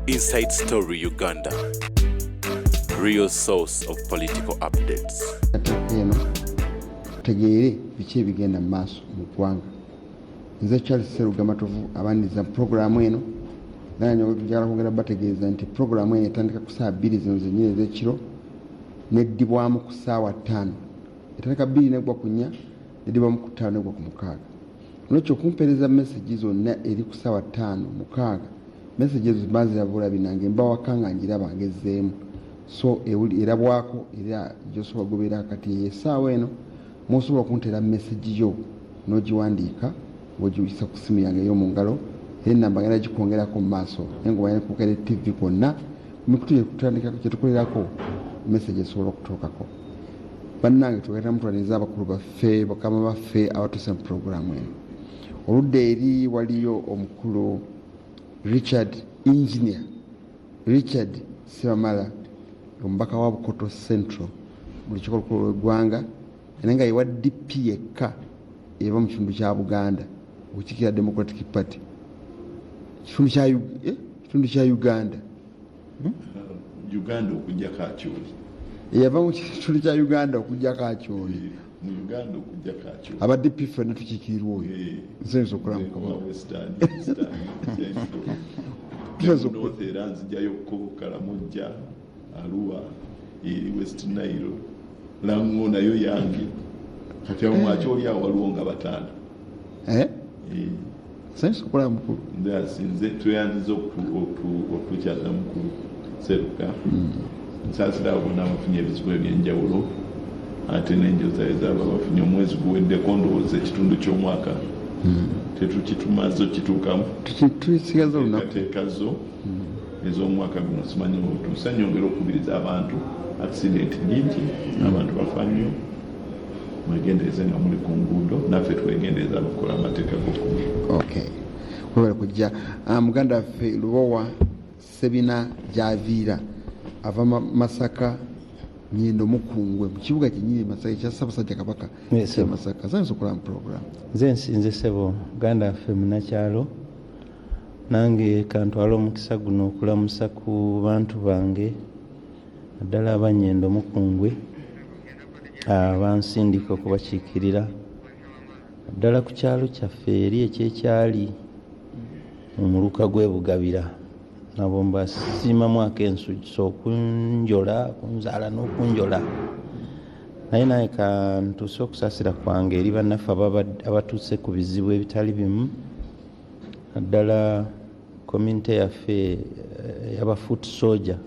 Inside Story Uganda, real source of political updates. Eno tutegeere biki ebigenda mu maaso mu ggwanga. Nze Charles Seruga Matovu abaniriza puroguramu eno, era njagala kwongera bategeeza nti puroguramu eno etandika ku saawa 2 zino zennyini ez'ekiro, neddibwamu ku ssaawa 5. Etandika 2 neggwa ku 4, neddibwamu ku 5 neggwa ku 6. Nolwekyo okumpeereza message zonna eri ku ssaawa 5, 6, message ezo mba nziraba binange, mba waka nga ngiraba ngezzeemu. So erabwako era gyosobola kugoberera kati eyo essaawa eno musobola okunteera message yo n'ogiwandiika ng'ogiyisa ku ssimu yange ey'omu ngalo, era enamba ngenda gikwongerako mu maaso, naye ng'omanya ku Bukedde TV kwonna ku mikutu gyetutandika gyetukolerako message esobola okutuukako. Bannange, tugenda mutwaniriza abakulu baffe, bakama baffe abatuuse mu puroguramu eno. Oludda eri waliyo omukulu Richard, Engineer Richard Sebamala, omubaka wa Bukoto Central mu lukiiko olukulu lw'eggwanga, era nga yewa DP yekka eva mu kitundu kya Buganda okukiikirira Democratic Party kitundu kya Uganda. Uganda okujjako Acholi. Eyava mu kitundu kya Uganda okujjako Acholi. Mu Uganda okujjako Acholi. Aba DP ffenna tukiikirirwa oyo. Nsanyusa okulamuka. Western, Eastern, Central, North, era nzijayo Karamoja, Arua, eri West Nile, Lango nayo yange. Kati awo Acholi awo waliwo nga 5. Nsanyusa okulaba mukulu. Nze tweyanziza okutukyaza mukulu Seruka. Nsaasira abo bonna abafunye ebizibu ebyenjawulo, ate n'enjozayoza abo abafunye omwezi guweddeko, ndowooza ekitundu ky'omwaka tetukitumaze okituukamu. Tusigaza olunaku. Enteekateeka zo ez'omwaka guno simanyi otuusa. Nyongera okukubiriza abantu, accident nyingi, abantu bafa nnyo, mwegendereze nga muli ku nguudo, naffe twegendereza abakola amateeka g'okumu. Okay, webale kujja. Muganda waffe Lubowa Sebina Javiira ava Masaka, Nyendo Mukungwe, mu kibuga kyenyini Masaka ekya Ssaabasajja Kabaka. Yes, sir. Masaka. Nsanyusa okulaba mu program. Nze nsinze ssebo, muganda waffe munakyalo. Nange kantwale omukisa guno okulamusa ku bantu bange, naddala abanyendo Mukungwe abansindika okubakiikirira, naddala ku kyalo kyaffe eri ekyekyali mu muluka gw'e Bugabira. Nabo mbasiimamu ak'ensusso okunjola, okunzaala n'okunjola. Naye naye kantuuse okusaasira kwange eri bannaffe abatuuse ku bizibu ebitali bimu, naddala community yaffe y'aba foot soldier.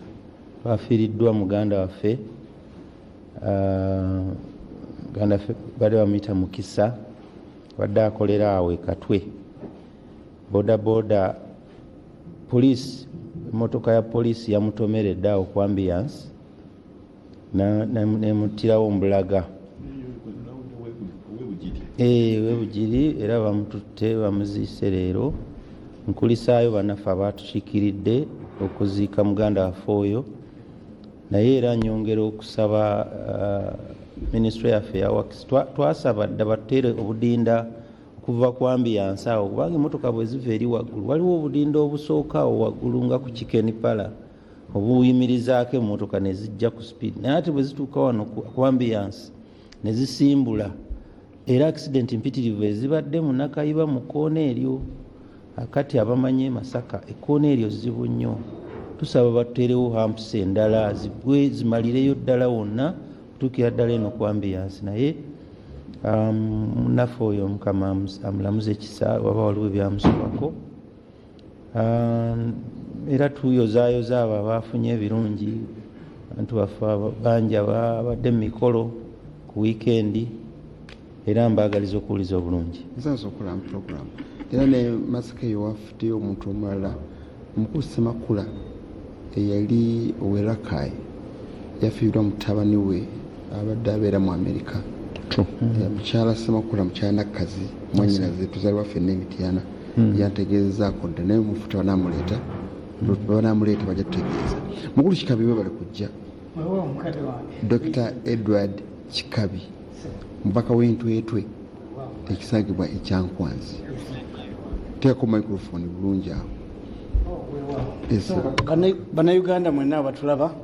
Twafiiriddwa muganda waffe, muganda waffe bali bamuyita Mukisa, badde akolera awo e Katwe boda boda. Poliisi, emmotoka ya poliisi yamutomeredde awo ku ambulance nemuttirawo mbulaga webugiri, era bamututte bamuziise leero. Nkulisaayo bannaffe abatukiikiridde okuziika muganda waffe oyo. Naye era nyongera okusaba minisitule yaffe eya works, twasaba dda batuteere obudinda okuva ku ambiyansi awo, kubanga emmotoka bwe ziva eri waggulu waliwo obudinda obusooka awo waggulu nga ku Chicken Pala obuyimirizaako emmotoka ne zijja ku speed, naye ate bwe zituuka wano ku ambiyansi ne zisimbula, era accident mpitirivu ezibadde mu Nakayiba mu kkoona eryo. Akati abamanyi e Masaka, ekkoona eryo zzibu nnyo. Tusaba batuteerewo humps endala zigwe zimalireyo ddala wonna kutuukira ddala eno ku ambiyansi. Naye munnaffe oyo Mukama amulamuze ekisa, waba waliwo ebyamusobako. Era tuyozaayoza abo abaafunye ebirungi, abantu baffe bangi ababadde mu mikolo ku wiikendi, era mbaagaliza okuwuliza obulungi. Nsanyusa okulaba mu program. Era ne Masaka eyo wafuddeyo omuntu omulala, omukulu Semakula eyali ow'e Rakai, yafiirwa mutabani we abadde abeera mu Amerika. Mukyala Semakula, mukyala Nakkazi, mwanyinaze, tuzaalibwa ffenna emityana, yantegeezaako dda, naye omufu tebanamuleeta, banamuleeta bajja tutegeeza. Mukulu Kikabi, webale kujja. Weewaawo mukadde wange. Dr Edward Kikabi, mubaka w'Entwetwe ekisangibwa ekyankwanzi. Teekako microphone bulungi awo. Weewaawo. Bannayuganda mwenna abatulaba,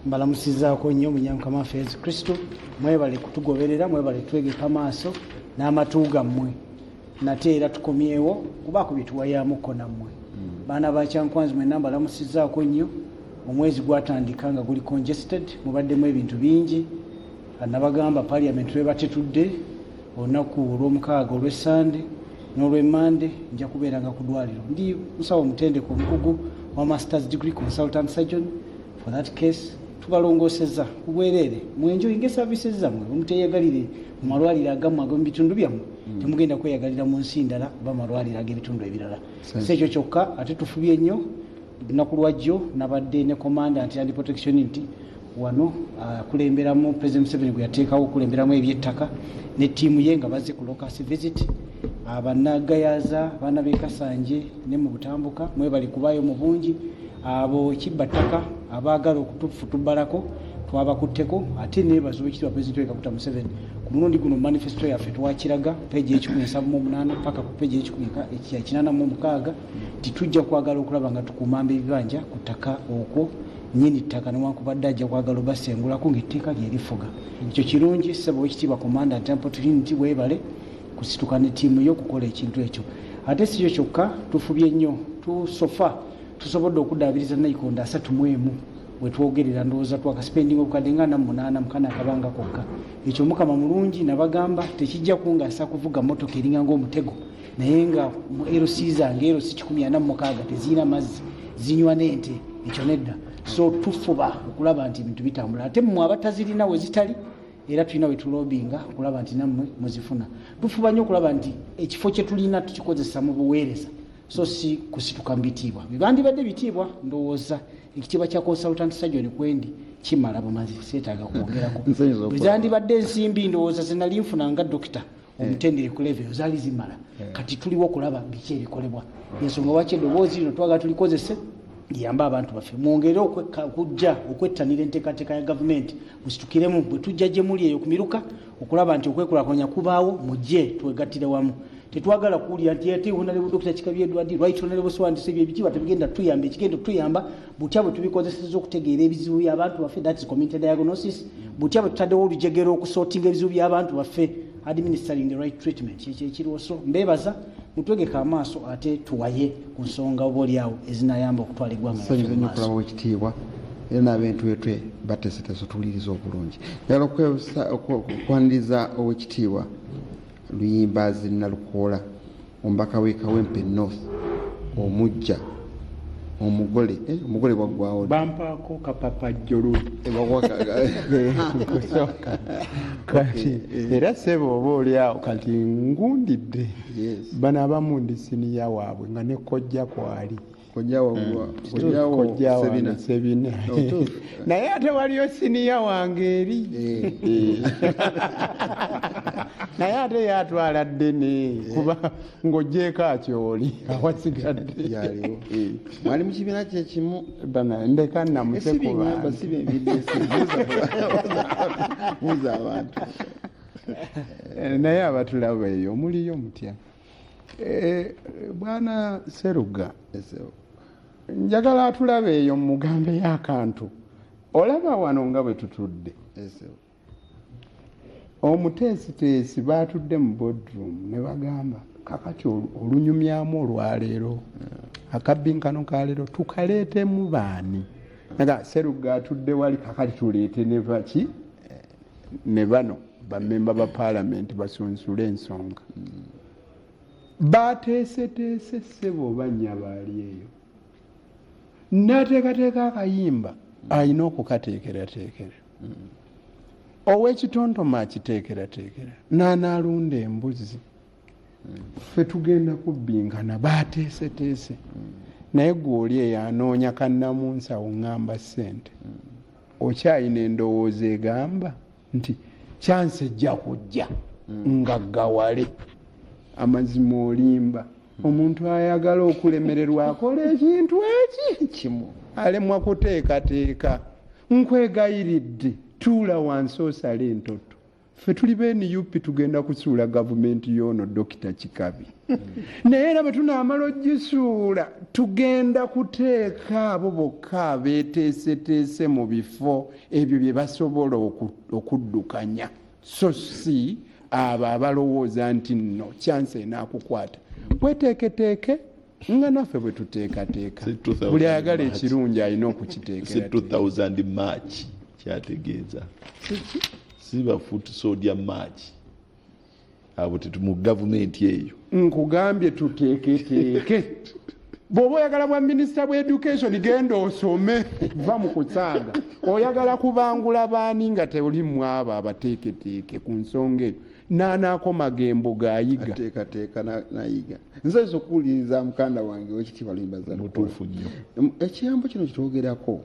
mbalamusizaako nnyo mu Mukama waffe Yesu Kristo. Mwebale kutugoberera, mwebale twegeka amaaso n'amatu gammwe. Nate era tukomyewo kubaako bye tuwayamukko nammwe. Baana ba Kyankwanzi mwenna mbalamusizaako nnyo. Omwezi gwatandika nga guli congested, mubaddemu ebintu bingi. Nabagamba parliament lweba tetudde olunaku olwomukaaga, olwesande n'olwemande, nja kubeeranga ku ddwaliro. Ndi musawo omutendeke omukugu wa masters degree, consultant surgeon. For that case tubalongooseza ku bwereere, mwenjoyinga services zammwe, muteyagalire mu malwaliro agammwe ag'omu bitundu byammwe. Temugenda kweyagalira mu nsi ndala oba malwaliro ag'ebitundu ebirala. Si ekyo kyokka, ate tufubye nnyo. Lunaku lwajjo nabadde ne commandant land protection nti wano akulemberamu President Museveni gwe yateekawo okukulemberamu ebyettaka ne ttiimu ye, nga bazze ku locus visit. Abannagayaza, abaana b'e Kasanje ne mu Butambuka, mwebali kubaayo mu bungi. Abo kibba ttaka abaagala okutufutubalako twabakutteko. Ate neebaza Owekitiibwa President Yoweri Kaguta Museveni, ku mulundi guno manifesto yaffe twakiraga peegi 178 paka ku peegi 186 nti tujja kwagala okulaba nga tukuumamba ebibanja ku ttaka okwo nyini ttaka newankubadde ajja kwagala obasengulako ng'etteeka lyerifuga. Ekyo kirungi. Ssebo Owekitiibwa Commandant Opportunity, weebale kusituka ne ttiimu yo okukola ekintu ekyo. Ate si kyo kyokka, tufubye nnyo. So far tusobodde okuddaabiriza nayikondo 31 wetwogerera. Ndowooza twakaspendinga obukadde nga 48 mukana akabanga kokka. Ekyo Mukama mulungi. Nabagamba tekijja kungasa kuvuga motoka eringa ngaomutego, naye nga mu LC zange LC 146 tezirina mazzi, zinywa n'ente. Ekyo nedda. So tufuba okulaba nti ebintu bitambula. Ate mmwe abatazirina we zitali, era tulina we tulobinga okulaba nti nammwe muzifuna. Tufuba nnyo okulaba nti ekifo kye tulina tukikozesa mu buweereza, so si kusituka mu bitiibwa. Bibandibadde bitiibwa, ndowooza ekitiibwa kya consultant surgeon kwendi kimala bumazi, seetaaga kwongerako. Nsanyusa Bwe zandibadde ensimbi, ndowooza zenali nfuna nga dokita omutendere ku level zaali zimala. Kati tuliwo okulaba biki ebikolebwa. Ensonga waki eddoboozi lino twagala tulikozese liyambe abantu baffe. Mwongere okujja okwettanira enteekateeka ya gavumenti, musitukiremu bwe tujja gye muli eyo ku miruka okulaba nti okwekulakulanya kubaawo. Mujje twegattire wamu. Tetwagala kuwulira nti ate Honorable Dr. Kikabye Edward, right honorable Swandise, ebyo ebitiibwa tebigenda tuyamba. Ekigenda tuyamba butya bwe tubikozeseza okutegeera ebizibu by'abantu baffe, that is community diagnosis, butya bwe tutaddewo olujegero okusortinga ebizibu by'abantu baffe, administering the right treatment. Kyekyo ekiriwo. So mbeebaza, mutwegeka amaaso ate tuwaye ku nsonga oba oliawo ezinayamba okutwala eggwanga lyaffe Nsanyusa mu nnyo maaso. okulaba owekitiibwa era n'abentwetwe bateeseteese otuwuliriza obulungi. Njagala okwaniriza Owekitiibwa Luyimbazi Nalukoola, omubaka w'e Kawempe North omujja, omugole, omugole bwaggwawo. Bampaako kapapajjo luli. Kusooka. Kati era sebo oba oli awo kati ngundidde. Bano abamu ndi siniya waabwe nga ne kojja kwali. Kojjawo kojjawo. Kojja wange. Sebina. Sebina. Otuufu. Naye ate waliyo siniya wange eri. Naye ate yatwala ddene kuba ng'ogyeko akyoli awasigadde. Yaliwo. Mwali mu kibiina kyekimu. Bana ndeka namuse Si ku byeŋŋamba, bantu. si byenvidde, buuza abantu. Naye abatulaba eyo muliyo mutya? Bwana Seruga, njagala atulaba eyo mugambeyo akantu. Olaba wano nga bwe tutudde, omuteesiteesi baatudde mu boardroom ne bagamba, kakati olunyumyamu olwaleero, akabbinkano ka leero tukaleetemu baani? Naga Seruga atudde wali, kakati tuleete ne baki ne bano bamemba ba paalamenti basunsule ensonga. Bateeseteese, ssebo oba nnyaba ali eyo n'ateekateeka akayimba, alina okukateekerateekera, ow'ekitontome akiteekerateekera, n'anaalunda embuzi. Ffe tugenda kubbinkana, bateeseteese, naye gwe oli eyo anoonya kannamunsawo ŋŋamba ssente, okyayina endowooza egamba nti kyansi ejja kujja nga gawale. Amazima olimba. Omuntu ayagala okulemererwa akola ekintu eki kimu. Alemwa kuteekateeka. Nkwegayiridde, tuula wansi osale entoto. Ffe tuli ba NUP, tugenda kusuula gavumenti y'ono Dokita Kikabi, naye era bwe tunaamala ogisuula, tugenda kuteeka abo bokka abeeteeseteese mu bifo ebyo bye basobola okuddukanya, so si abo abalowooza nti nno chance enaakukwata. Weteeketeeke nga naffe bwe tuteekateeka. Si 2000 Buli ayagala March. ekirungi alina Si okukiteekera. 2000 March kyategeeza si ba foot soldier march abo, tetu mu gavumenti eyo. Nkugambye tuteeketeeke. Bw'oba oyagala bwa minisita bwa education, genda osome, va mu kusaaga. Oyagala kubangula baani nga toli mu abo abateeketeeke ku nsonga eyo? Naanaakomaga embuga ayiga. Ateekateeka nayiga. Nsobola okuwuliriza mukanda wange wekitiibwa Luyimbaza. Mutuufu nnyo. Ekiyambo kino kitwogerako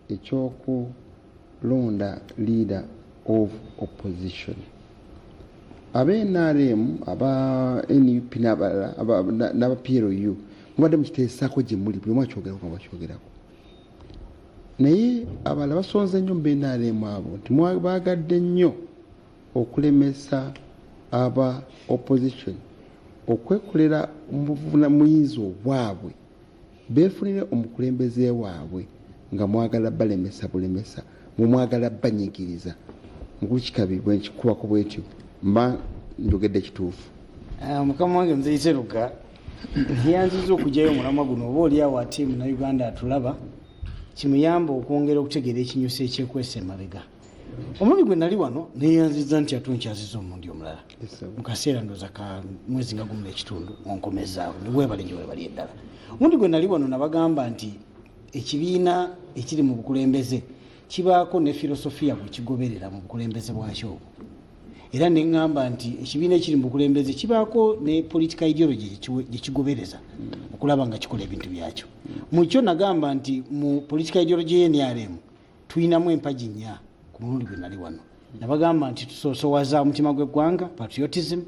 ekyokulonda leader of opposition, aba NRM, aba NUP n'abalala, n'aba PLU, mubadde mukiteesaako gye muli, buli omu akyogerako nga bakyogerako, naye abalala basonze nnyo mu BNRM abo nti baagadde nnyo okulemesa aba opposition okwekolera muyinza obwabwe, beefunire omukulembeze waabwe, nga mwagala balemesa bulemesa, mumwagala banyigiriza. Mukulu Kikabi, bwenkikubako bwetyo mba njogedde kituufu? Ah, mukama wange Muzeyi Seruga ntiyanziza okugyayo omulamwa guno, oba oli awo ate Munauganda atulaba kimuyamba okwongera okutegeera ekinyusi ekyekwesa emabega. Omulundi gwe nali wano neyanziza nti ate onkyaziza omulundi omulala mu kaseera ndooza ka mwezi nga gumu n'ekitundu, onkomezaawo, webale nyo, webali eddala. Omulundi gwe nali wano nabagamba nti ekibiina ekiri mu bukulembeze kibaako ne filosofiya gwe kigoberera mu bukulembeze bwakyo obwo, era neŋŋamba nti ekibiina ekiri mu bukulembeze kibaako ne political ideology gye kigobereza okulaba nga kikola ebintu byakyo. Mu kyo nagamba nti mu political ideology ye NRM tulinamu empagi nnya. Ku mulundi gwe nali wano nabagamba nti tusoosowaza omutima gw'eggwanga, patriotism,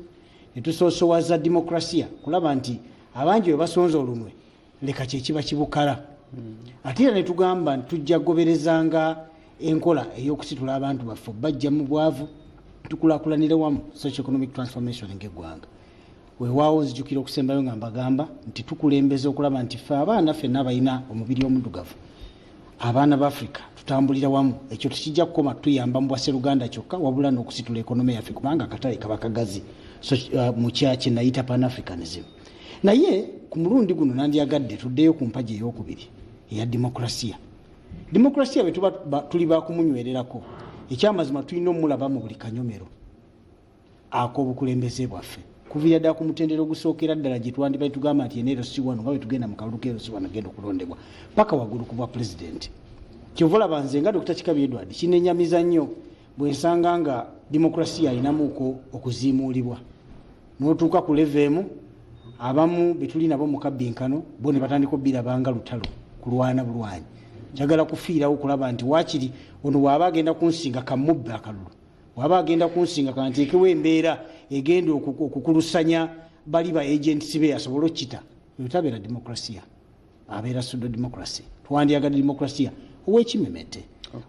ne tusoosowaza demokrasiya, kulaba nti abangi bwe basonza olunwe leka kyekiba kibukala, ate era ne tugamba nti tujja kugoberezanga enkola ey'okusitula abantu baffe bajja mu bwavu, tukulaakulanire wamu, socio-economic transformation ng'eggwanga. Weewaawo nzijukira okusembayo nga mbagamba nti tukulembeza okulaba nti ffe abaana ffenna abalina omubiri omuddugavu, abaana ba Africa, tutambulira wamu. Ekyo tekijja kukoma tuyamba mu bwaseruganda kyokka, wabula n'okusitula economy yaffe, kubanga akatale kaba kagazi. So, mu kya nayita Pan-Africanism. Naye ku mulundi guno nandyagadde tuddeyo ku mpagi eyokubiri eya demokrasiya. Demokrasiya bwe tuba tuli bakumunywererako, ekyamazima tulina omulaba mu buli kanyomero ak'obukulembeze bwaffe, kuviira ddala ku mutendera ogusookera ddala gye twandibadde tugamba nti eno si wano nga bwe tugenda mu kalulu k'ero si wano agenda okulondebwa, paka waggulu ku bwa pulezidenti. Kyova olaba nze nga Dr Kikabi Edward kinenyamiza nnyo bwe nsanga nga demokrasiya alinamuuko okuziimuulibwa n'otuuka ku level emu, abamu betuli nabo mu kabbinkano bo ne batandika obbirabanga lutalo kulwana bulwanyi, njagala kufiirawo okulaba nti waakiri ono bw'aba agenda kunsinga kamubbe akalulu, bw'aba agenda kunsinga kanteekewo embeera egenda okukulusanya bali ba agents be asobole okukita. Oyo tabeera demokrasiya, abeera pseudo democracy. Twandyagadde demokrasiya ow'ekimemete.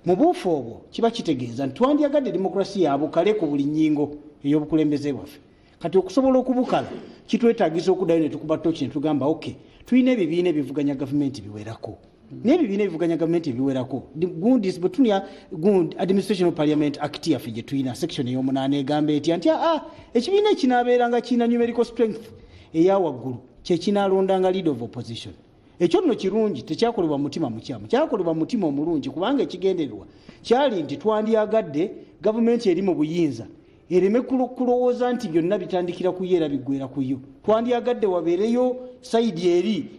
Mu buufu obwo kiba kitegeeza nti twandyagadde demokrasiya abukale ku buli nnyingo ey'obukulembeze bwaffe. Kati okusobola okubukala kitwetagisa okuddayo ne tukuba toki ne tugamba, ok, tulina ebibiina ebivuganya gavumenti biwerako, naye ebibiina ebivuganya gavumenti ebiwerako, gundi bwe tunya gundi Administration of Parliament Act yaffe gye tulina, section ey'omunaana egamba etya? Nti aa ekibiina ekinaabeeranga kirina numerical strength eya waggulu kyekinaalondanga leader of opposition. Ekyo nno kirungi, tekyakolebwa mutima mukyamu, kyakolebwa mutima omulungi, kubanga ekigendererwa kyali nti twandyagadde gavumenti eri mu buyinza ereme kulowooza nti byonna bitandikira ku yo era biggwera ku yo. Twandyagadde wabeereyo side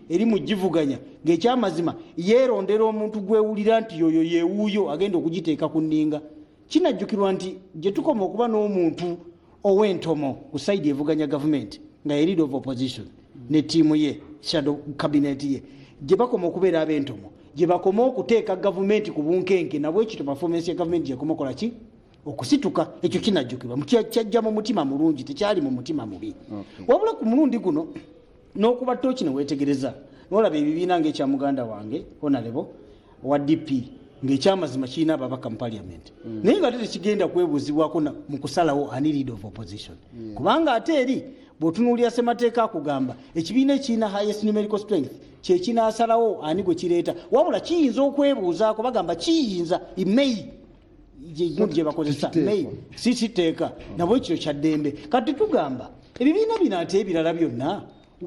eri mu givuganya ng'ekyamazima yeerondera omuntu gwewulira nti yoyo yeewuuyo agenda okugiteeka ku nninga. Kinajjukirwa nti gye tukoma okuba n'omuntu ow'entomo ku side evuganya gavumenti nga ye leader of opposition ne ttiimu ye, shadow cabinet ye, gye bakoma okubeera ab'entomo, gye bakoma okuteeka gavumenti ku bunkenke, nabwekityo performance ya gavumenti gyekoma okola ki? Okusituka. Ekyo kinajjukirwa, kyajja mu mutima mulungi, tekyali mu mutima mubi. Wabula ku mulundi guno n'okuba toki ne weetegereza n'olaba ebibiina ng'ekya muganda wange honorable wa DP. Ng'ekyamazima kirina ababaka mu parliament, naye nga ate tekigenda kwebuuzibwako mu kusalawo ani leader of opposition, kubanga ate eri bw'otunuulira ssemateeka akugamba ekibiina ekirina highest numerical strength kyekinaasalawo ani gwe kireeta. Wabula kiyinza okwebuuzaako, bagamba kiyinza, may gundi gye bakozesa. Tekiteekwa. May si kiteeka, nabwe kyo kyaddembe. Kati tugamba ebibiina bino ate ebirala byonna,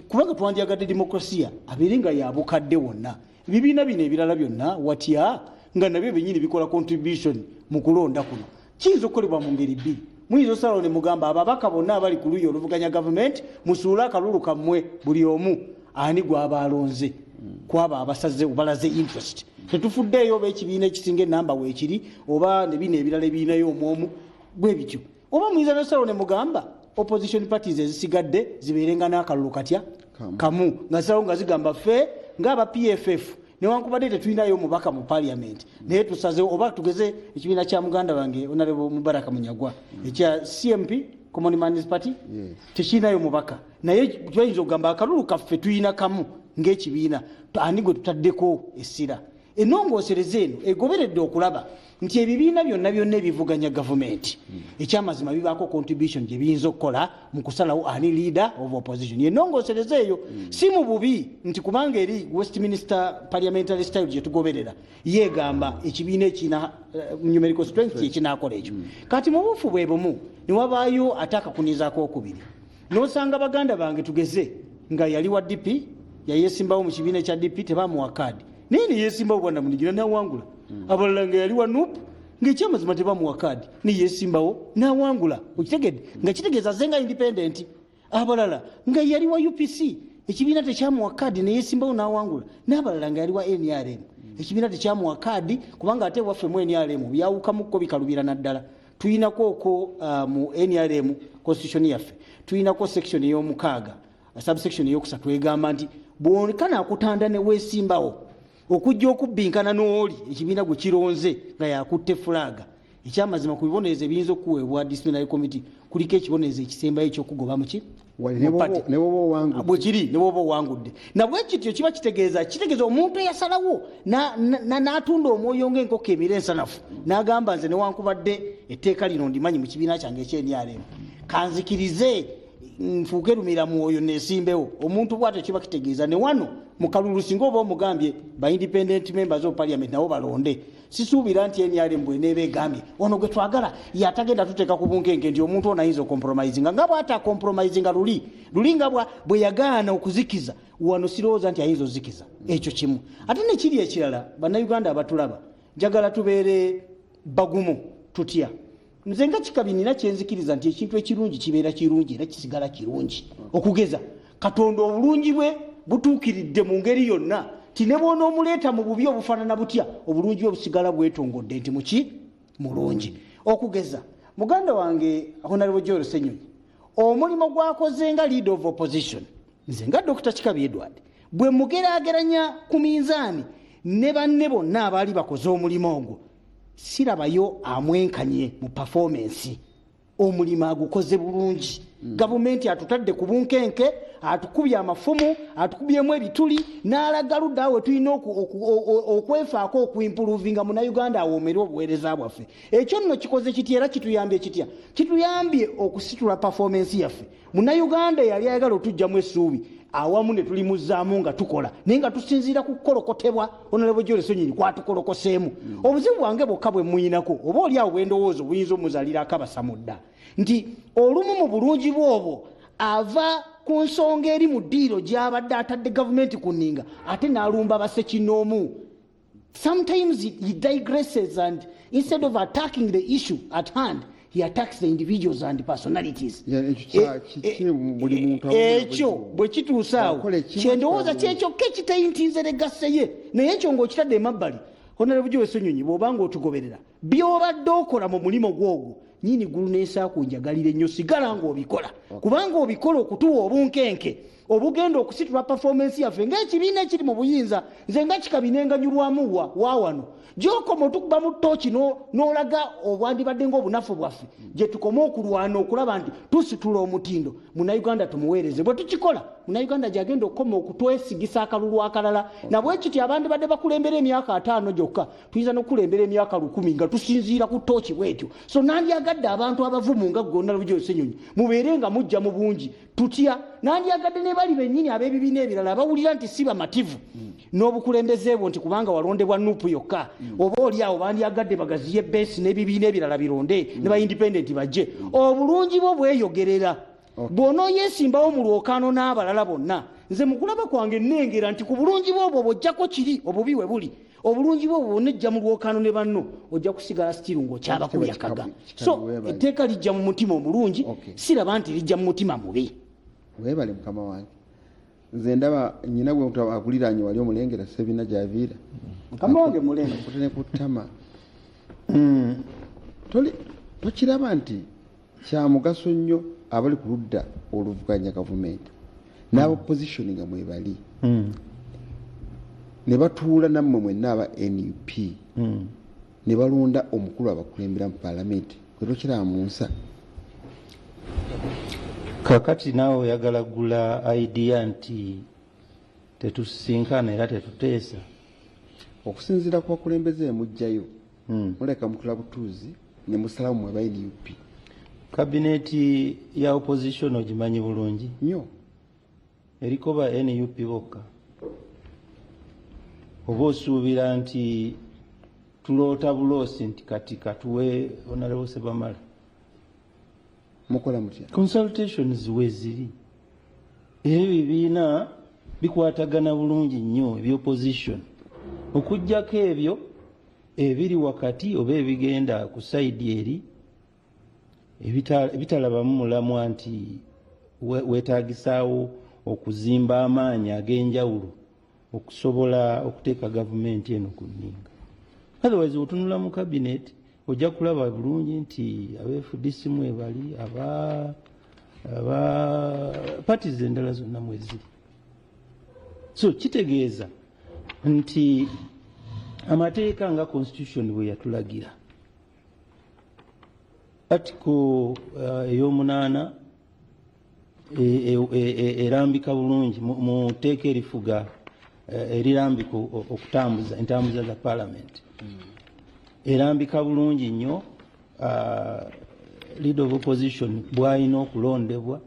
kubanga twandyagadde demokrasiya abeere nga yabukadde wonna, ebibiina bino ebirala byonna watya nga nabyo byenyini bikola contribution mu kulonda kuno? Kiyinza okukolebwa mu ngeri bbiri. Muyinza osalawo ne mugamba ababaka bonna abali ku luuyi oluvuganya gavumenti, musuule akalulu kammwe, buli omu ani gw'aba alonze kwabo abasaze balaze interest. Tetufuddeeyo oba ekibiina ekisinga enamba weekiri oba ne bino ebirala ebirinayo omwomu bwe bityo. Oba muyinza nosalawo ne mugamba opposition parties ezisigadde zibeerenga n'akalulu katya? Kamu. Kamu, nga zisalawo nga zigamba ffe ng'aba PFF, newankubadde tetulinayo omubaka mu parliament, naye tusazewo, oba tugeze ekibiina kya muganda wange Honorable Mubaraka Munyagwa ekya CMP, Common Man's Party, tekirinayo mubaka, naye tuyinza okugamba akalulu kaffe tulina kamu ng'ekibiina, ani gwe tutaddeko essira? Ennongoosereza eno egoberedde okulaba nti ebibiina byonna byonna ebivuganya gavumenti ekyamazima bibaako contribution gye biyinza okukola mu kusalawo ani leader of opposition. Ennongoosereza eyo si mu bubi, nti kubanga eri Westminster parliamentary style gye tugoberera yeegamba ekibiina ekirina numerical strength kyekinaakola ekyo. Kati mu buufu bwe bumu ne wabaayo ate akakuniza akokubiri, n'osanga baganda bange, tugeze nga yali wa DP, yayesimbawo mu kibiina ekya DP, tebamuwa kaadi, naye neyesimbawo bwannamunigina nawangula. Abalala nga yali wa NUP, ng'ekyamazima tebamuwa kaadi, neyesimbawo nawangula. Okitegedde? Nga kitegeeza ze nga independent. Abalala nga yali wa UPC, ekibiina tekyamuwa kaadi, neyesimbawo nawangula. N'abalala nga yali wa NRM, ekibiina tekyamuwa kaadi, kubanga ate waffe mu NRM byawukamukko, bikalubira naddala. Tuyinako okwo mu NRM constitution yaffe tuyinako section ey'omukaaga subsection eyokusatu egamba nti bwonekana akutanda ne weesimbawo okujja okubbinkana n'oli ekibiina gwe kironze nga yakutte fulaaga, ekyamazima ku bibonerezo ebiyinza okuweebwa disciplinary committee kuliko ekibonerezo ekisembayo ekyokugoba muki? Wali Mu party. Ne bwoba owangudde. Bwe kiri ne bwoba owangudde. Nabwe kityo kiba kitegeeza omuntu eyasalawo n'atunda omwoyo ng'enkoko emira ensanafu, n'agamba nze newankubadde etteeka lino ndimanyi mu kibiina kyange ekye-NRM, kanzikirize nfuuke lumira mwoyo nesimbewo. Omuntu bwatyo kiba kitegeeza ne wano mu kalulu singa oba omugambye ba independent members of parliament nabo balonde, sisuubira nti NRM bweneeba egambye ono gwe twagala yatagenda tuteeka ku bunkenke, nti omuntu ono ayinza ocompromisinga nga bw'ata compromisinga luli luli nga bwe yagaana okuzikiza wano, sirowooza nti ayinza ozikiza ekyo kimu. Ate nekiri ekirala, Bannayuganda abatulaba, njagala tubeere bagumu. Tutya? Nze nga Kikabi nina kyenzikiriza nti ekintu ekirungi kibeera kirungi era kisigala kirungi. Okugeza Katonda obulungi bwe butuukiridde mu ngeri yonna, ti ne bw'onoomuleeta mu bubi obufaanana butya, obulungi bwe busigala bwetongodde nti muki? Mulungi. Okugeza muganda wange Honorable Joel Ssenyonyi, omulimu gwakoze nga leader of opposition, nze nga Dr Kikabi Edward bwe mugeraageranya ku minzaani ne banne bonna abaali bakoze omulimu ogwo, sirabayo amwenkanye mu performance. Omulimu agukoze bulungi. Gavumenti atutadde ku bunkenke, atukubye amafumu, atukubyemu ebituli, n'alaga ludda awe tulina okwefaako okuimprovinga Munauganda awoomere obuweereza bwaffe. Ekyo nno kikoze kitya era kituyambye kitya? Kituyambye okusitula performance yaffe. Munauganda yali ayagala otugjamu essuubi, awamu ne tulimuzzaamu nga tukola, naye nga tusinziira ku kukolokotebwa Honorable Joel Ssenyonyi kwatukolokosseemu. Obuzibu bwange bwokka bwe muyinako, oba oli awo bwendowooza obuyinza omuzaalira akabasa mudda, nti olumu mu bulungi bwobwo ava ku nsonga eri mu ddiiro gy'abadde atadde gavumenti ku nninga, ate n'alumba basekinoomu. Sometimes he digresses, and instead of attacking the issue at hand, he attacks the individuals and personalities. Yeah, ekyo kiri buli muntu awulira Ekyo buzibu. bwe kituusa awo, Akola ekimu kyendowooza kitabu. Kyekyokka ekitayintinze legacy ye. Naye ekyo ng'okitadde emabbali, Honorable Joel Ssenyonyi, bw'obanga otugoberera, by'obadde okola mu mulimu gwogwo, nyini ggulu n'ensaaku njagalira ennyo, sigala ng'obikola, kubanga obikola okutuwa obunkenke. Obugenda okusitula performance yaffe ng'ekibiina ekiri mu buyinza. Nze nga Kikabi nenganyulwamu wa wano gyokoma otukubamu tooki n'olaga obwandibadde ng'obunafu bwaffe, gye tukoma okulwana okulaba nti tusitula omutindo Munnayuganda tumuweereze. Bwe tukikola, Munnayuganda gyagenda okukoma okutwesigisa akalulu akalala. Nabwe kiti abandibadde bakulembera emyaka 50 gyokka, tuyinza n'okukulembera emyaka 1000 nga tusinziira ku tooki bwetyo. So nandyagadde abantu abavumu nga ggwe Honorable Ssenyonyi mubeere nga mujja mu bungi. Tutya nandyagadde ne bali bennyini ab'ebibiina ebirala abawulira nti si bamativu n'obukulembeze bwo, nti kubanga walondebwa NUP yokka, oba oli awo bandyagadde bagaziye base n'ebibiina ebirala bironde ne ba independent bajje. Obulungi bwo bweyogerera bw'onooyesimbawo mu lwokaano n'abalala bonna. Nze mu kulaba kwange nnengera nti ku bulungi bwo obwo bw'ojjako kiri obubi we buli, obulungi bwo bw'onejja mu lwokaano ne banno, ojja kusigala still ng'okyabakuyakaga. So etteeka lijja mu mutima omulungi, siraba nti lijja mu mutima mubi. Weebale, mukama wange. Nze ndaba nyina gwe akuliraanye wali omulengera Sebina gyaviira. Mukama wange mulenga. Akute ne ku ttama. Tokiraba nti kya mugaso nnyo abali ku ludda oluvuganya gavumenti n'aba opposition nga mwebali ne batuula nammwe mwenna aba NUP ne balonda omukulu abakulembera mu paalamenti? Kwe tokiraba mu nsa? Kakati naawe oyagala gula idea nti tetusisinkana era tetuteesa? Okusinziira ku bakulembeze emugjayo, muleka mutula butuuzi ne musalamu mwe ba NUP. Kabineeti ya opposition ogimanyi bulungi? Nnyo. Eriko ba NUP bokka, oba osuubira nti tuloota buloosi nti kati katuwe Honorable Sebamala? Mukola mutya? Consultations weziri, era ebibiina bikwatagana bulungi nnyo ebyopposition, okugjako ebyo ebiri wakati oba ebigenda ku side eri ebitalabamu mulamwa nti weetaagisaawo okuzimba amaanyi ag'enjawulo okusobola okuteeka gavumenti eno ku nninga. Otherwise, otunula mu cabinet ojja kulaba bulungi nti aba FDC mwebali, aba parties endala zonna mweziri. So kitegeeza nti amateeka nga constitution bwe yatulagira, article ey'omunaana erambika bulungi mu tteeka erifuga erirambika okutambuza entambuza za parliament, erambika bulungi nnyo leader of opposition bw'alina okulondebwa.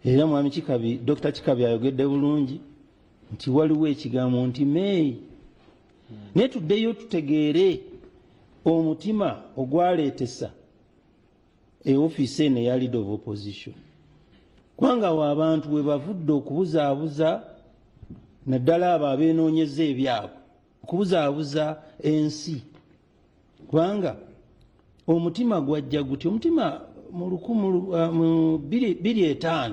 Era mwami Kikabi, Dr Kikabi ayogedde bulungi nti waliwo ekigambo nti may, naye tuddeyo tutegeere omutima ogwaleetesa eofiisi eno eya leader of opposition, kubanga awo abantu bwe bavudde okubuzaabuza, naddala abo abeenoonyeza ebyabwe, okubuzaabuza ensi. Kubanga omutima gwajja guti? Omutima mu mu 2005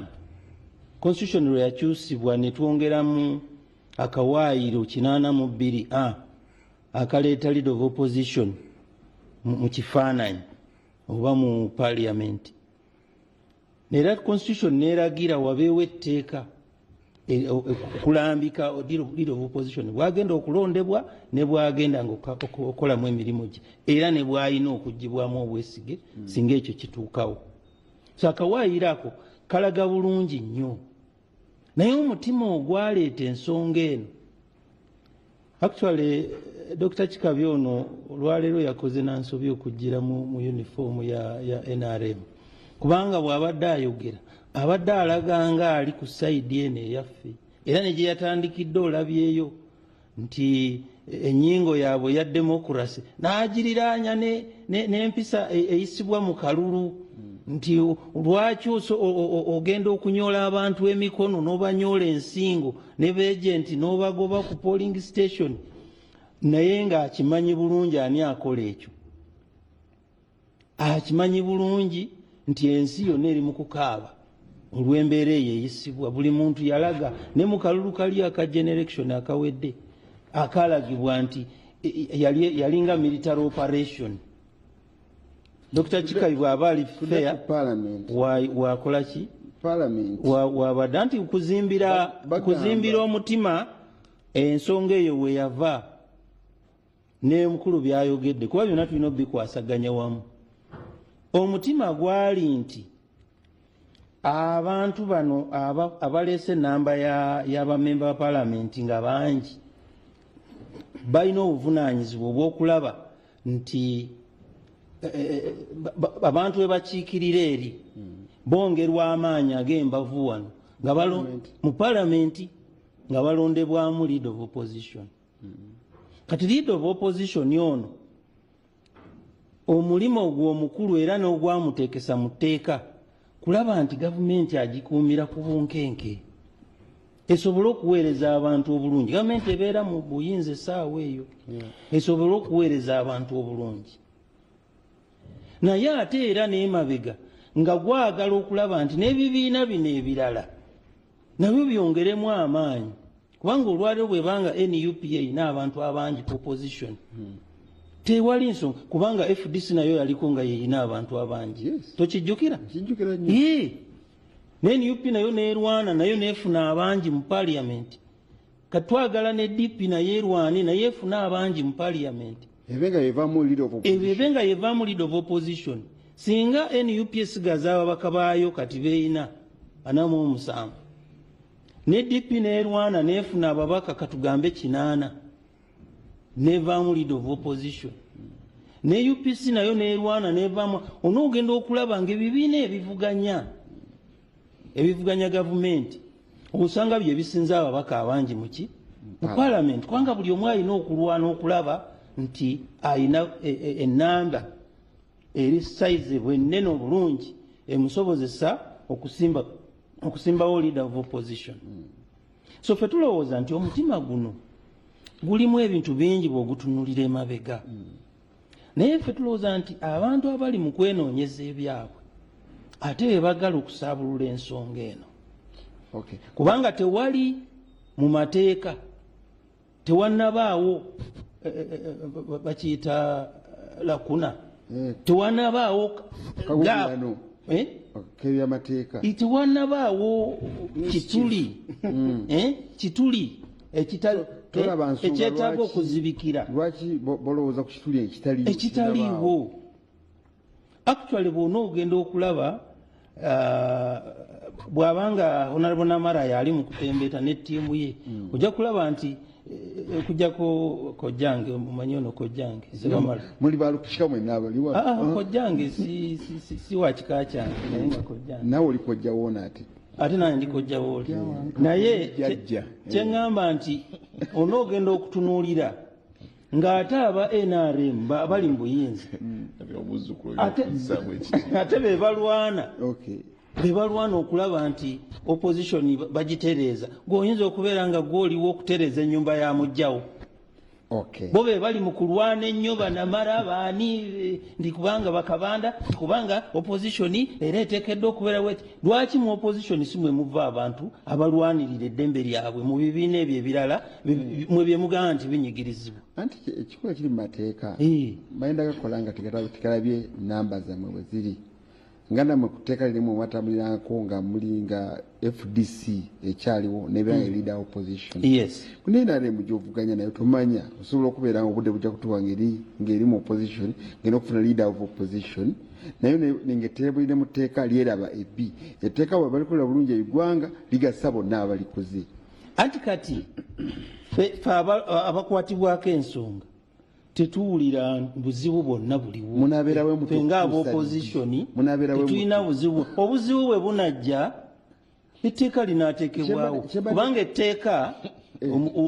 constitution lwe yakyusibwa ne twongeramu akawaayiro 82 a akaleeta leader of opposition mu kifaananyi oba mu parliament. Era constitution neeragira wabeewo etteeka okulambika leader of opposition bwagenda okulondebwa ne bwagenda nga okukolamu emirimu gye, era ne bwalina okugibwamu obwesige singa ekyo kituukawo. So akawaayiro ako kalaga bulungi nnyo, naye omutima ogwaleeta ensonga eno, actually Dr Kikabi ono olwaleero yakoze nansobi okugira mu uniform ya NRM, kubanga bw'abadde ayogera abadde alaga nga ali ku side eno eyaffe, era ne gye yatandikidde olabyeyo nti ennyingo yaabwe eya democracy n'agiriraanya n'empisa eyisibwa mu kalulu, nti lwaki ogenda okunyoola abantu emikono n'obanyoola ensingo ne ba agent n'obagoba ku polling station, naye ng'akimanyi bulungi ani akola ekyo, akimanyi bulungi nti ensi yonna eri mu kukaaba olw'embeera eyo eyisibwa. Buli muntu yalaga ne mu kalulu kali aka generation akawedde akalagibwa nti yalinga military operation. Dr Kikabi bw'aba ali Tudde fair ku parliament. Wakola ki? Parliament Wabadde anti kuzimbira kuzimbira omutima ensonga eyo weyava n'emukulu byayogedde, kuba byonna tulina obikwasaganya wamu. Omutima gwali nti abantu bano abaleese enamba y'abamemba ba palamenti nga bangi balina obuvunaanyizibwa obw'okulaba nti abantu be bakiikirira eri bongerwa amaanyi ag'embavu wano nga mu palamenti nga balondebwamu leader of opposition. Kati leader of opposition ono omulimu ogwo omukulu era n'ogwamuteekesa mu tteeka kulaba nti gavumenti agikuumira ku bunkenke esobole okuweereza abantu obulungi. Gavumenti ebeera mu buyinza essaawa eyo esobole okuweereza abantu obulungi, naye ate era n'emabega nga gwagala okulaba nti n'ebibiina bino ebirala nabyo byongeremu amaanyi, kubanga olwaliro bwebanga NUP erina abantu abangi ku opposition, tewali nsonga, kubanga FDC nayo yaliko nga yeyina abantu abangi. Tokijjukira? Kijjukira nnyo. Ne NUP nayo nerwana nayo nefuna abangi mu parliament. Katwagala ne DP naye erwane naye efuna abangi mu parliament, ebe nga yevaamu leader of opposition. Ebe nga yevaamu leader of opposition. Singa NUP esigaza ababaka baayo kati beeyina 47, ne DP nerwana nefuna ababaka katugambe 8 nevaamu leader of opposition, ne UPC nayo nerwana nevaamu, onoogenda okulaba nga ebibiina ebivuganya gavumenti osanga bye bisinza ababaka abangi muki mu parliament, kubanga buli omu alina okulwana okulaba nti alina enamba eri size ennene obulungi emusobozesa okusimbawo leader of opposition. So ffe tulowooza nti omutima guno gulimu ebintu bingi bw'ogutunulira emabega, naye ffe tulowooza nti abantu abali mu kwenoonyeza ebyabwe ate be bagala okusaabulula ensonga eno, kubanga tewali mu mateeka, tewannabaawo bakiyita lacuna, tewannabaawo Kagugulano. Kebyamateeka. Tewannabaawo kituli, kituli Tolaba nsonga ekyetaaga okuzibikira. Lwaki bolowooza ku kituli ekitaliiwo? Ekitaliiwo. Actually, bw'ona ogenda okulaba, bw'abanga Honorable Namara yali mu kutembeeta ne ttiimu ye, ojja kulaba nti okujjako kojjange, omumanyi ono kojjange Sebamala. Muli balukika mwenna abaliwa. Ah, kojjange si wa kika kyange, naye nga kojjange. Naawe oli kojja woona ate. Ate nange ndi kojja wooli, naye Jjajja. Kyeŋŋamba nti onoogenda okutunuulira ng'ate aba NRM bali mu buyinza Omuzzukulu Ate okussaamu ekitiibwa. Ate be balwana be balwana okulaba nti opposition bagitereeza. Gweoyinza okubeera nga gwoliwo okutereeza ennyumba ya mujjawo, bo be bali mu kulwana ennyo banamara baani, ndi kubanga bakabanda, kubanga opposition era eteekeddwa okubeera bweti. Lwaki mu opposition si mwe muva abantu abalwanirira eddembe lyabwe mu bibiina ebyo ebirala mwe bye mugamba nti binyigirizibwa? Anti ekikola kiri mu mateeka, bayenda gakola nga tegalabye namba zammwe bwe ziri, nga nammwe ku tteeka lirimu mwatambulirako nga muli nga FDC ekyaliwo nebeera nga leader opposition. Naye NRM gyovuganya nayo tomanya, osobola okubeera nga obudde bujja kutuwa ngeri mu opposition ngeri okufuna leader of opposition, naye ngaetteeka mu tteeka lyeraba ebbi etteeka bwe balikola bulungi eggwanga ligasa bonna abalikoze. Anti kati fe abakwatibwako ensonga tetuwulira buzibu bwonna buliwo. Munaabeerawo mutyo Ffe nga okutuusa ab'opposition ddi? Munaabeerawo tetulina mutyo? buzibu. Obuzibu bwe bunajja, etteeka linaateekebwawo, kubanga etteeka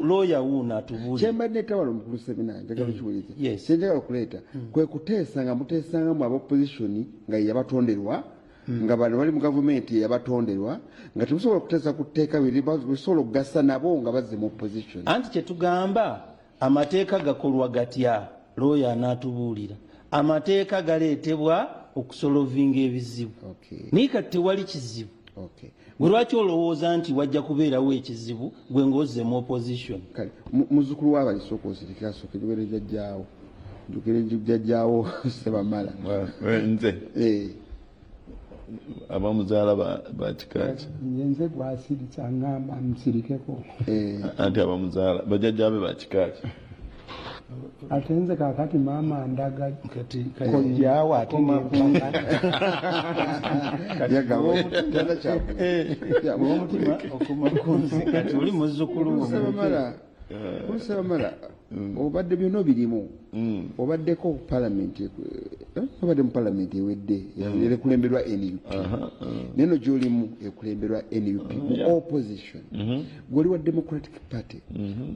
looya wuuno atubuulire. Kyembadde netawala omukulu Semina, njagala okiwulirize. Yes. Kyenjagala okuleeta kwe kuteesa nga muteesanga mu abopposition nga yeyabatonderwa, nga bano bali mu gavumenti yeyabatonderwa, nga temusobola kuteesa ku tteeka bisobola okugasa nabo nga bazze mu opposition. Anti kyetugamba, amateeka gakolwa gatya? Looya anaatubuulira. Amateeka galeetebwa okusolovinga ebizibu, naye kati tewali kizibu. Gwe lwaki olowooza nti wajja kubeerawo ekizibu gwe ng'ozze mu opposition? Kale muzzukulu w'abalisooka osirikira, sooka njogere jjajjaawo, njogere jjajjaawo Sebamala. Nze? Eh. Abamuzaala bakikaki? Nze gwasirisa, ngamba nsirikeko. Anti abamuzaala bajjajjabe bakikaki? Ate nze kakati maama ndaga Kati kojjaawo ate nempaka. Omutima okuma kunze, kati oli muzzukulu wo. Sebamala, obadde byonna obirimu, obaddeko ku palamenti, obadde mu palamenti ewedde ekulemberwa NUP, naye no gyolimu ekulemberwa NUP mu opposition. Gwoli wa Democratic Party,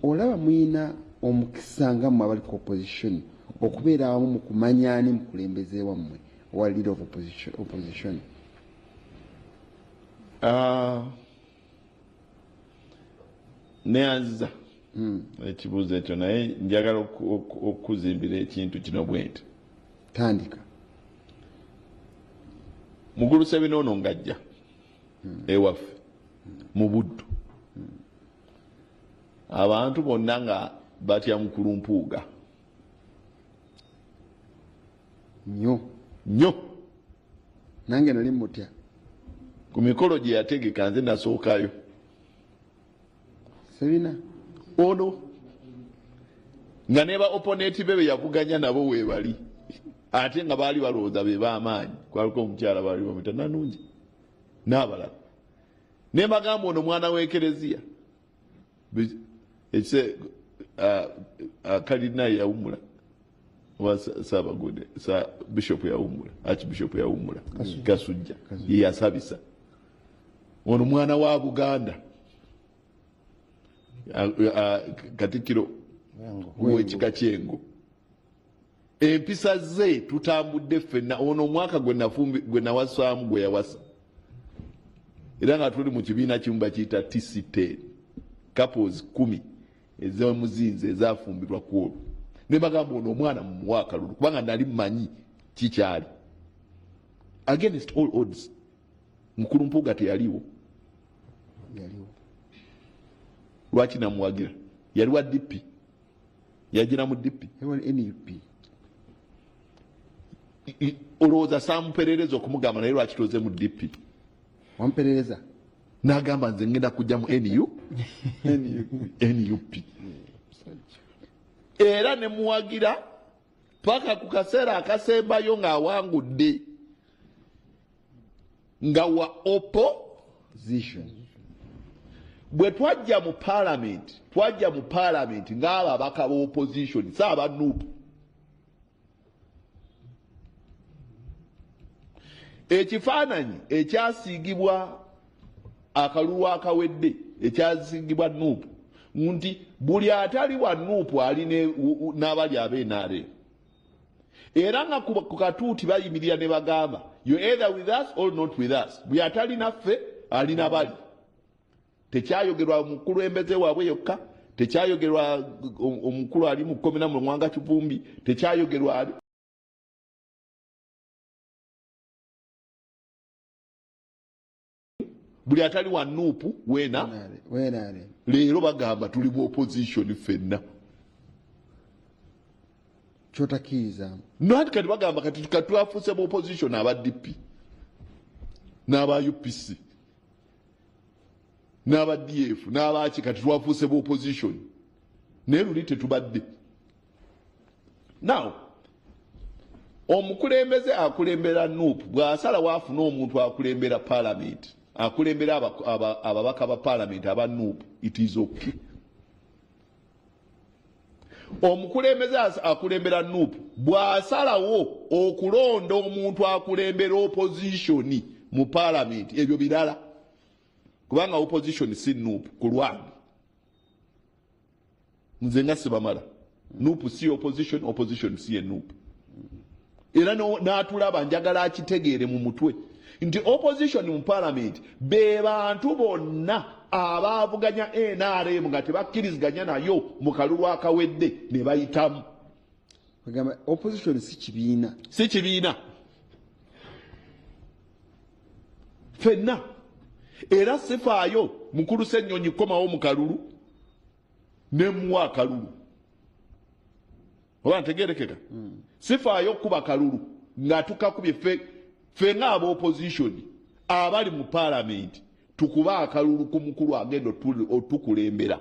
olaba muyina omukisa nga mmwe abali ku opposition okubeera awamu mu kumanya ani mukulembeze wammwe owa leader of opposition? Ah, neyanziza ekibuuzo ekyo, naye njagala okuzimbira ekintu kino bwe nti. Tandika. Mukulu Sebina ono ng'ajja ewaffe mu Buddu, abantu bonna nga batya mukulu Mpuuga. Nnyo. Nnyo. Nange nali mutya. Ku mikolo gye yategeka, nze nasookayo. Sebina? Ono nga ne ba opponent be yavuganya nabo weebali, ate nga baali balowooza be b'amaanyi. Kwaliko omukyala baali bamwita Nanungi n'abalala, ne bagamba ono mwana w'ekereziya. Ekise kalina yawumula oba saabagude sa bishop yawumula, archbishop yawumula, Kasujja ye yasabisa. Ono mwana wa Buganda, katikkiro w'ekika kyengo, empisa ze tutambudde ffenna. Ono omwaka gwe nawasaamu gwe yawasa, era nga tuli mu kibiina kimu bakiyita TC10, couples 10 ezemuzinzi ezafumbirwa ku olwo. Ne bagamba ono omwana mumuwa akalulu, kubanga nali mmanyi kikyali against all odds. Mukulu Mpuuga teyaliwo. Yaliwo. Lwaki namuwagira? Yali wa DP, yagira mu DP. Yali NUP. Olowooza samuperereza okumugamba, naye lwaki toze mu DP? Wamperereza? N'agamba nze ngenda kujja mu NUP, era ne muwagira paka ku kaseera akasembayo ng'awangudde nga wa opposition. Bwe twajja mu parliament, twajja mu parliament ng'abo abaka ba opposition, si aba NUP. Ekifaananyi ekyasiigibwa akalulu akawedde, ekyasiigibwa NUP, nti buli atali wa NUP ali n'abali ab'NRM, era nga ku katuuti bayimirira ne bagamba, "You either with us or not with us." Buli atali naffe ali nabali. Tekyayogerwa mukulembeze waabwe yokka, tekyayogerwa omukulu ali mu kkomera mu Mwanga Kivumbi, tekyayogerwa ali buli atali wa NUP weena. Wenare. Leero bagamba tuli mu opposition ffenna. Kyotakkiriza? Nati kati bagamba kati katwafuuse mu opposition, aba DP n'aba UPC n'aba DF n'abaki, kati twafuuse mu opposition, naye luli tetubadde. Now omukulembeze akulembera NUP bw'asalawo afune omuntu akulembera parliament, akulembera ababaka ba parliament aba NUP, it is okay. Omukulembeze akulembera NUP bw'asalawo okulonda omuntu akulembera opposition mu parliament, ebyo birala, kubanga opposition si NUP. Ku lwange nze nga sibamala, NUP si opposition, opposition si ye NUP. Era n'atulaba njagala akitegeere mu mutwe nti opposition mu parliament be bantu bonna abaavuganya NRM nga tebakkiriziganya nayo mu kalulu akawedde ne bayitamu. Bagamba opposition si kibiina. Si kibiina, ffenna. Era sifaayo mukulu Ssennyonyi komawo mu kalulu nemuwa akalulu oba ntegerekeka. Sifaayo kuba kalulu nga tukakubye ffe. Ffe nga opposition abali mu parliament tukuba akalulu ku mukulu agenda otukulembera.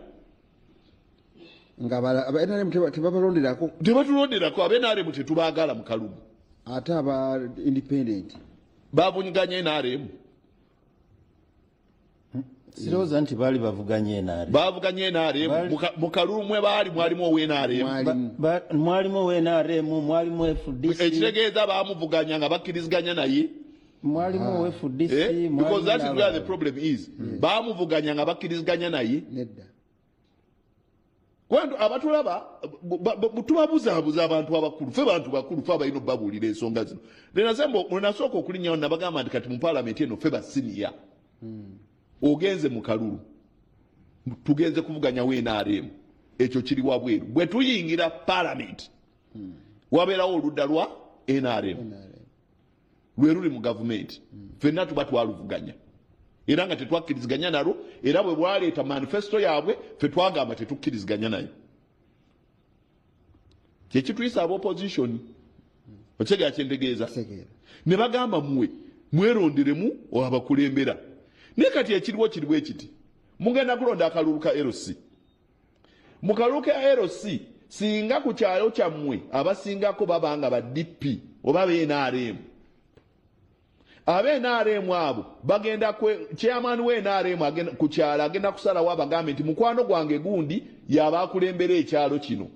Nga aba NRM tebabalonderako. Tebatulonderako, aba NRM tetubaagala mu kalulu. Ate aba independent bavuganya NRM. Sirowooza nti baali bavuganya NRM. Bavuganya NRM mu kalulu mwe baali mwalimu owa NRM. Mwalimu owa NRM, mwalimu FDC. Ekitegeeza baamuvuganya nga bakkiriziganya naye. Mwalimu owa FDC. Because that is where the problem is. Baamuvuganya nga bakkiriziganya naye. Nedda. Kwantu abatulaba tubabuzaabuza abantu abakulu, ffe bantu bakulu, ffe abalina obbabuulira ensonga zino. Lwenasooka okulinnyawo nabagamba nti kati mu paalamenti eno ffe basiniya. Ogenze mu kalulu, tugenze kuvuganyawo NRM, ekyo kiri wabweru. Bwe tuyingira paalamenti wabeerawo oludda lwa NRM lwe luli mu gavumenti, ffenna tuba twaluvuganya era nga tetwakkiriziganya nalwo, era bwe bwaleeta manifesto yaabwe ffe twagamba tetukkiriziganya nayo. Kyekituyisa aba opposition. Okitegera kye ntegeeza? Ne bagamba mmwe mweronderemu abakulembera. Naye kati ekiriwo kiri bwe kiti, mugenda kulonda akalulu ka LC. Mu kalulu ka LC singa ku kyalo kyammwe abasingako babanga ba DP oba NRM, abe NRM abo bagenda chairman we NRM agenda ku kyalo agenda kusalawo abagambe nti mukwano gwange gundi yaba akulembera ekyalo kino,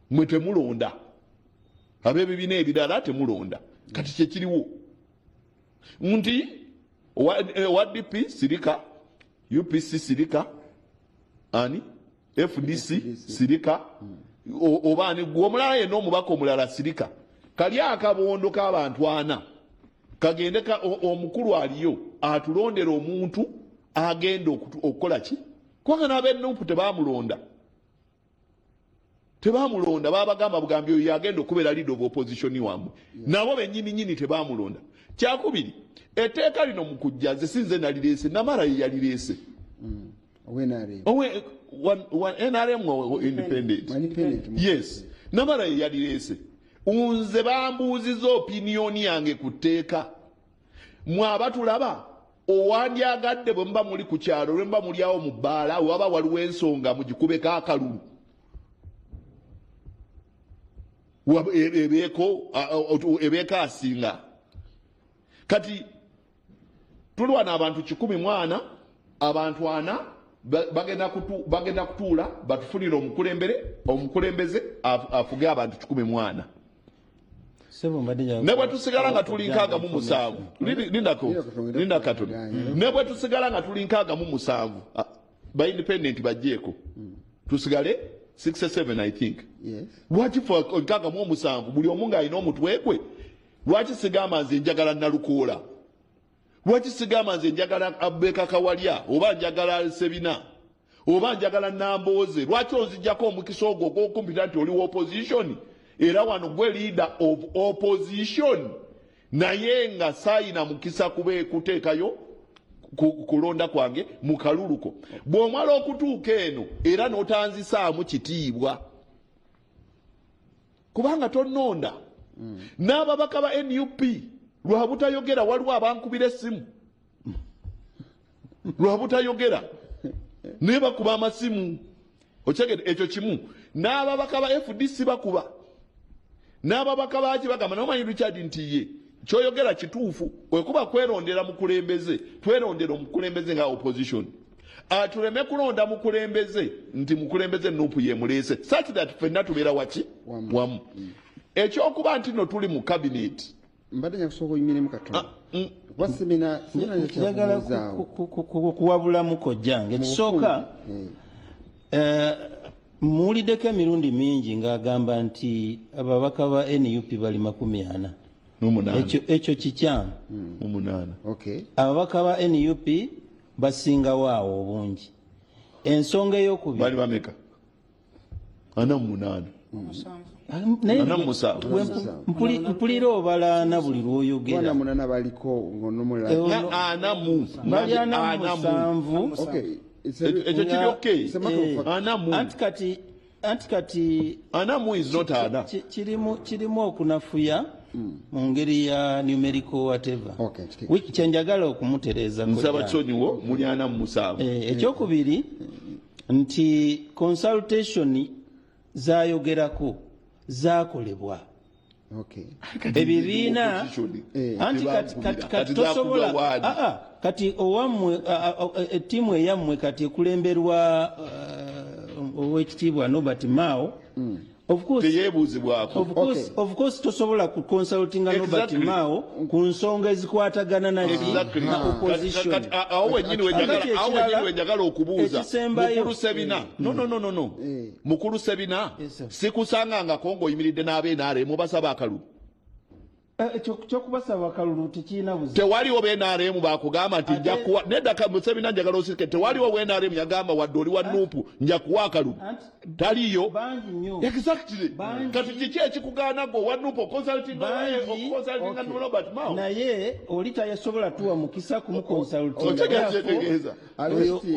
mwe temulonda, ab'ebibiina ebirala temulonda. Kati kyekiriwo nti owa DP sirika, UPC sirika, ani FDC sirika, oba ani gwe omulala yenna omubaka omulala sirika. Kali akabondo k'abantu ana kagende omukulu aliyo atulondera omuntu agenda okukola ki, kubanga n'ab'enumpu tebamulonda, babagamba bugambi oyo yagenda okubeera leader of opposition wammwe, nabo bennyini nnyini tebamulonda. Kyakubiri, etteeka lino mu kujja nze si nze nalireese, Namara ye yalireese. NRM independent. Yes, Namara ye yalireese. Nze bambuuziza opinion yange ku tteeka. Mwe abatulaba owandyagadde bwe muba muli ku kyalo, lwe muba muli awo mu bbaala, waba waliwo ensonga mugikubeko akalulu, ebeeko asinga. Kati tuli wano abantu 1,040, abantu 4 bagenda kutuula batufunire omukulembeze afuge abantu 1,040. Ne bwe tusigala nga tuli 67, linda katono. Ne bwe tusigala nga tuli 67, ba independent bajjeeko, tusigale 67 I think. Lwaki ffe 67 buli omu ng'alina omutwe gwe? Lwaki sigamba nze njagala Nalukoola? Lwaki sigamba nze njagala Abeka Kawalya oba njagala Sebina oba njagala Nambooze? Lwaki onzijjako omukisa ogwo ogw'okumpita nti oli opposition, era wano gwe leader of opposition, naye nga saayina mukisa kuteekayo kulonda kwange mu kaluluko. Bw'omala okutuuka eno era n'otanzisaamu kitiibwa, kubanga tonnonda. N'ababaka ba NUP lwa butayogera, waliwo abankubira essimu lwa butayogera naye bakuba amasimu. Okyegedde ekyo kimu. N'ababaka ba FDC bakuba, n'ababaka baki bagamba namanyi Richard nti ye kyoyogera kituufu. Wekuba kwerondera mukulembeze, twerondera omukulembeze nga opposition, atuleme kulonda mukulembeze nti mukulembeze NUP ye muleese, such that ffenna tubeera waki wamu. Ekyokuba nti no tuli mu cabinet, mbadde nyakusooka oyimiremu katono. Kuba simina njagala kuwabulamu kojjange. Ekisooka, muwuliddeko emirundi mingi ng'agamba nti ababaka ba NUP bali 40. Ekyo kikyamu. Ababaka ba NUP basingawo awo obungi. Ensonga ey'okubiri, bali bameka? 48. Mpulira obalaana buli lw'oyogera. 48 baliko ng'onomulala. Bali 47. Ekyo kiri okay. Anti kati 40 is not 40. Kirimu okunafuya. mu ngeri ya numerical whatever. Okay, kitegeeza. Kyenjagala okumutereeza. Nsaba kisonyiwo, muli 47. Ekyokubiri nti consultation zayogerako zakolebwa ebibiina. Opposition. Anti kati, Tebankubira. kati, kati Kati tosobola zakubwa waadi. Kati owammwe ettiimu eyammwe kati ekulemberwa owekitiibwa Norbert Mao, of course Teyeebuuzibwako. Of course tosobola ku consultinga Norbert Mao ku nsonga ezikwatagana naki na opposition. Kati, awo wennyini Kati awo ekirala, wennyini wenjagala okubuuza ekisembayo. Mukulu Sebina, no, no, no, no, no. Mukulu Sebina, Yes, sir. sikusangangako ng'oyimiridde n'ab'NRM basaba akalulu. Kyokubasaba akalulu tekirina buzibu. Tewaliwo b'NRM bakugamba nti nja kuwa nedda. Sebina, njagala osirike. Tewaliwo b'NRM yagamba wadde oli wa NUP, nja kuwa akalulu. Taliyo. Bangi nnyo. Exactly. Bangi. Kati kiki ekikugaana gwe owa NUP oconsultinga Bangi. oconsultinga Robert Mao? Naye oli tayasobola tuwa mukisa kumuconsultinga. Otegeeza kyetegeeza.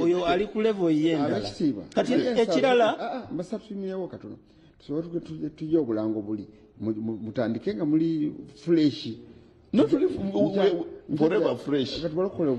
Oyo ali ku level ye endala. Abekitiibwa, Kati ekirala, mbasatumirewo katono tusobole tujje obulango buli mutandike nga muli fresh. Not really, forever fresh. Kati balokola.